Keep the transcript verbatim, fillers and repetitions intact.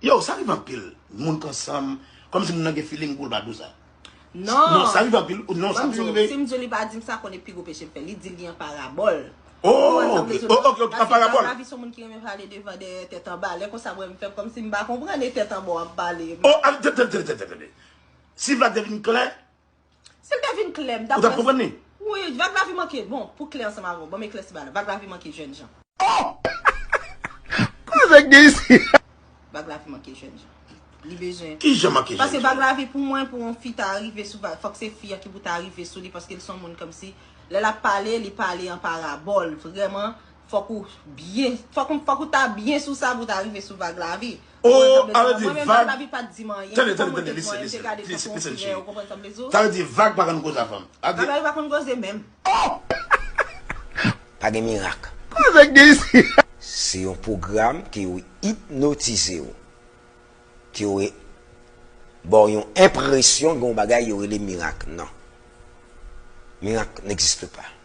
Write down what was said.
Yo, sa rive anpil. Moun k ansanm, kòmsi moun nan gen feeling pou l pa di w sa. Non, sa rive anpil. Non, sa toujou rive. Si m di w li pa di m sa, konnen pi gwo peche m fè. Li di l li an parabòl. Oh, ok, ok, an parabòl. Vag Lavi se yon moun ki renmen pale devan dèyè tèt anba. Lè konsa, mwen, m fè kòmsi m pa konprann e tèt anba w ap pale. Oh, tande, tande, tande, tande. Si Vag te vin klè, si l te vin klè, m t ap konprann li. Wi, Vag Lavi manke, bon, pou klè ansanm avè w, ban m eklèsi bagay la. Vag Lavi manke jènjan. Oh! Koze k gen isi? Vag Lavi manke jènjan. Li bezwen. Ki jan manke jènjan? Paske Vag Lavi pou mwen, pou yon fi ta rive sou Vag, fòk se fi a ki pou ta rive sou li, paske l se yon moun kòmsi, lè l ap pale, li pale an parabòl. Vrèman, fòk ou byen, fòk, fòk ou ta byen sou sa pou ta rive sou Vag Lavi. Oh, sa vle di, mwen menm, Vag Lavi pa t di m anyen. Tande, tande, tande, listen, listen, listen, listen, chérie. Ou konprann sa m vle di w? Sa vle di Vag pa konn koze a fanm. Vag Lavi pa konn koze menm. Oh! Pa gen mirak. Koze k gen isi? Se yon pwogram ke yo ipnotize w. Ke yo re-, ba w yon enpresyon gen yon bagay yo rele mirak. Non. Mirak n'existe pas.